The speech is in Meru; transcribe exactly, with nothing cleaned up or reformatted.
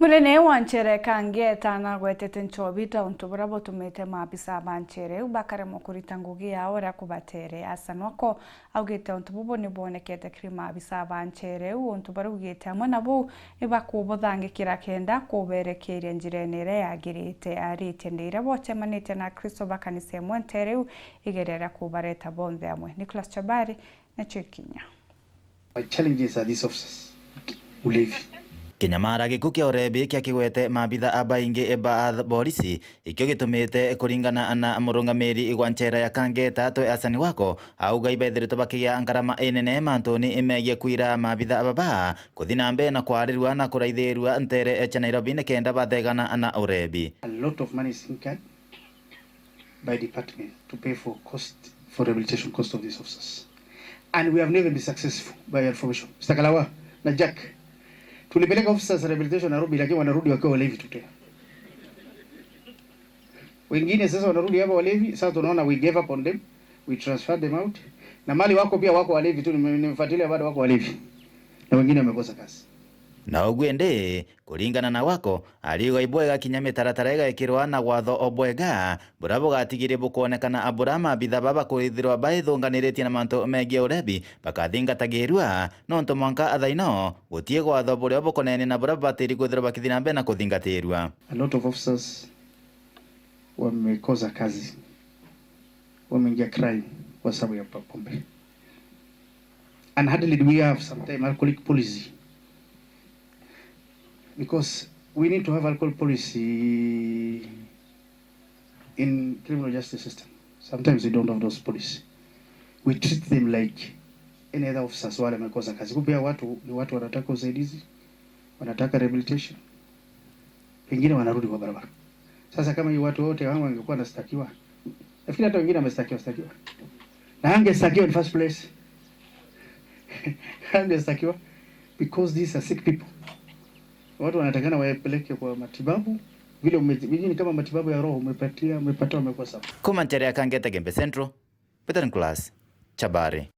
Munene wa nchere Kangeta nagwetete nchobi ta untu buria butumite maabisa ba nchere iu bakaremwa kurita ngugi yao uria kubatere. Hassan Wako augite untu bubu ni bwonekete kiri maabisa ba nchere iu, untu baria augite amwe na buu ni bakubuthangikira kenda kuberekeria njirene iria yagirite. Aritie ndi iria bocemanitie na Akristo ba kanisa imwe ntere iu igeria ria kubareta bonthe amwe. Nicholas Chabari nacio ikinya. My challenges are these officers. Ulevi. Kinyamara giku kia urebi kia kigwete maabitha abaingi ba borisi, ikio gitumite kuringana na murungamiri gwa nchera ya Kangeta twe Hassan Wako, auga ibethiritwe bakigia ngarama inene mantuni imegie kwira maabitha baba kuthi na mbere na kwarirua na kuraithirua ntere cia Nairobi nikenda bathegana na urebi. A lot of money is incurred by department to pay for cost, for rehabilitation cost of these officers. And we have never been successful by our information. Mister Kalawa na Jack, tulipeleka officers rehabilitation Nairobi, lakini wanarudi wakiwa walevi tu tena. Wengine sasa wanarudi hapa walevi, sasa tunaona we gave up on them, we transferred them out. Na mali wako pia wako walevi tu, nime-, nimefuatilia bado wako walevi. Na wengine wamekosa kazi. Na uguo indi, kuringana na Wako, ariuga ibwega kinya mitaratara igekirwa na gwatho o bwega, buria bugatigiria bukwonekana buria maabitha baba bakwithirwa baithunganiritie na mantu megie urebi bakathingatagirua, nontu mwanka thaino gutii gwatho buria bukonene na buria babatiri kwithirwa bakithi na mbere na kuthingatirua. A lot of officers wamekosa kazi, wameingia crime kwa sababu ya pa-, pombe. And hardly do we have sometimes alcoholic policy, because we need to have alcohol policy in criminal justice system. Sometimes we don't have those policy. We treat them like any other officers wale wamekosa kazi. Kumbe hao watu ni watu wanataka usaidizi, wanataka rehabilitation. Pengine wanarudi kwa barabara. Sasa kama hii watu wote hao wangekuwa wanastakiwa, nafikiri hata wengine wamestakiwa, stakiwa. Na angestakiwa in first place. Angestakiwa because these are sick people. Watu wanatakana wapeleke kwa matibabu. Vile ume-, vile ni kama matibabu ya roho umepatia, umepatia, umekuwa sawa. Kuma ntere ya Kangeta Gembe Central, Peter Nicholas Chabari.